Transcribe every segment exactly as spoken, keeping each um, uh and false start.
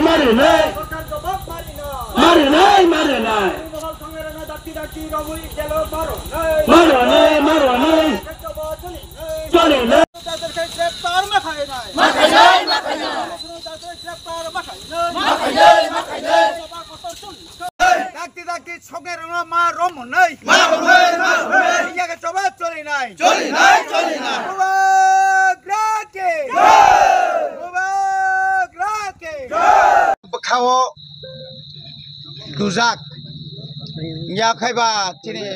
Marinai. Marinai, marinai. Marinai, marinai. Choli nai. Dakti dakti soknai rwngno ma romnai. Ma romnai, ma romnai. Yaga choba choli nai. Choli nai, choli nai. Bubagra ki. Jai. Bubagra ki. Jai. Bwkhao dujak. Yakhaiba chini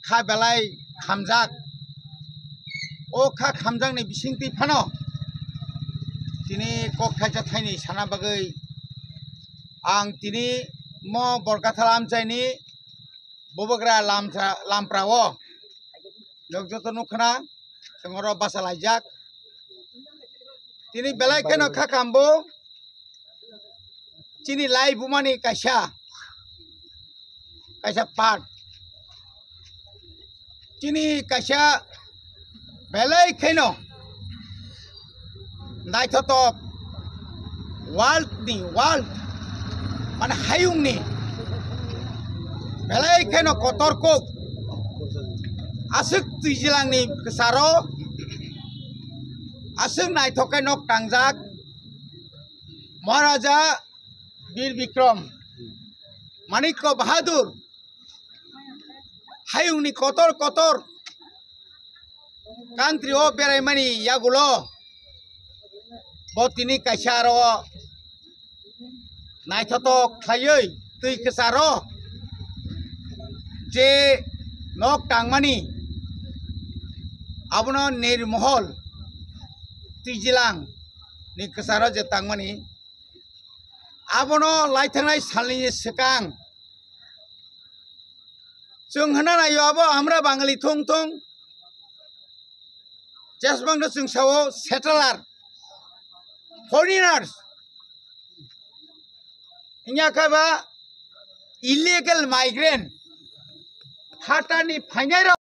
kha belai khamjak. O kha khamjakni bisingtwi phano tini kok thaisa thaini sana bagwi ang tini mo Borkathal amchaini Bubagra lamsa-, lamprao nok joto nukha na, chwng oro basa laijak. Tini belai kheno kha kambo chini lai bumani kaisa, kaisa part. Chini kaisa belai kheno naithotok world ni, world mane hayung ni belai kheno kotor kok aswk twijlang ni kwcharo aswk naithok khe nok tangjak Maharaja Bir Bikram Manikya Bahadur hayung ni kotor kotor country o beraimani yagulo bo tini kaisa aro naithotok khlaiwi twi kwcharo je nok tangmani abono Nirmohol twijlang ni kwcharo je tangmani abono laithangnai salni swkang chwng hwnna naio abo amra Bangali thung thung Jesbang no chwng sao settler, foreigners. Wngya khe ba illegal migrant. Phatani phainai rok.